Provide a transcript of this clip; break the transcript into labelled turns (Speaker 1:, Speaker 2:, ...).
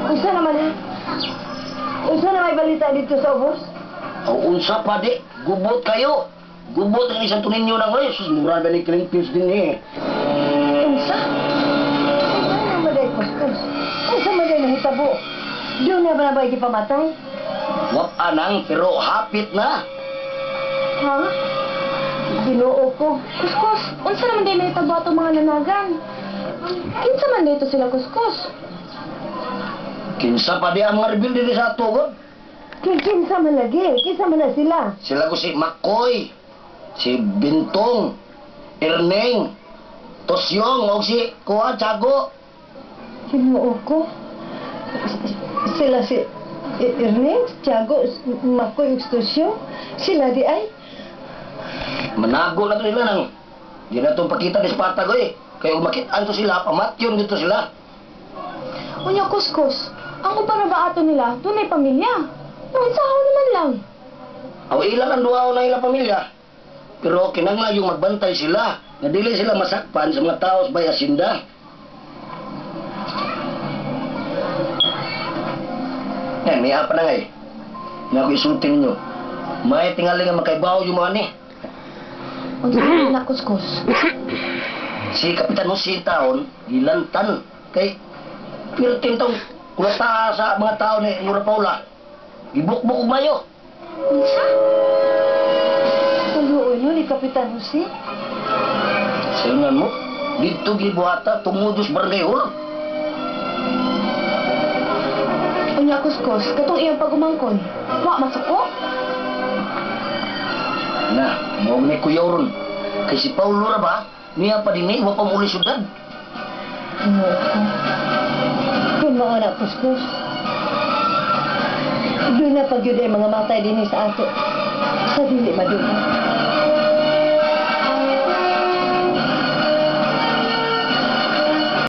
Speaker 1: Unsa naman ha? Unsa na may balita dito sa ubos?
Speaker 2: Aw unsa pa di, gubot kayo. Gubot ang isang tuninyo nang oy, sus mura ba ni killing pills din eh.
Speaker 1: Unsa? Ano man day kuskus? Unsa man day nahitabo? Doon na ba na ba ipamatay?
Speaker 2: Wap anang pero hapit na.
Speaker 1: Ha? Ginoo ko.
Speaker 3: Kuskus, unsa naman day nahitabo atong mga nanagan? Kinsa man dito sila, kuskus?
Speaker 2: Kinsa pa di ang mga rebelde di sa ato god?
Speaker 1: Kinsa man lagi? Kinsa man na sila?
Speaker 2: Sila ko si Makoy, si Bintong, Erneng, Tosyong, o si Kuha Tiago.
Speaker 1: Ginoo ko. Sila si Ernest, Tiago, Makoy, Ustosyo. Sila di ay.
Speaker 2: Manago na to nila nang di na itong pakita ni Spartago eh. Kaya kung makitaan to sila, pamatyon dito sila.
Speaker 3: Unya, kuskus, ang uban na ba ato nila, dunay pamilya. Unsahaw naman lang.
Speaker 2: Aw ilang ang duha na ilang pamilya. Pero kinanglan yung magbantay sila. Nga dili sila masakpan sa mga tao sa bay asinda. Eh, may apa na nga eh. Nga ako isulti ninyo. May tingali nga makaibaw yung mga ni.
Speaker 3: Unsa man na, kuskus?
Speaker 2: Si Kapitan Jose taon, gilantan. Kay, pirting taong kulata sa mga tao ni Nora Paula. Gibukbuk og mayo.
Speaker 3: Unsa?
Speaker 1: Kaluoy no ni Kapitan Jose.
Speaker 2: Sayunan mo, dito gibuhata tumudos barangay hall.
Speaker 3: Unya, kuskus, katong iyang pagumangkon. Wa masuko?
Speaker 2: Na, mao ni kuyaw ron. Kay si Paulo ra ba, niya pa dinhi, wa pa muli syudad.
Speaker 1: Ginoo ko. Kung mga anak kuskus. Doon na pag yun ay mga matay din sa ato. Sa dili madungan.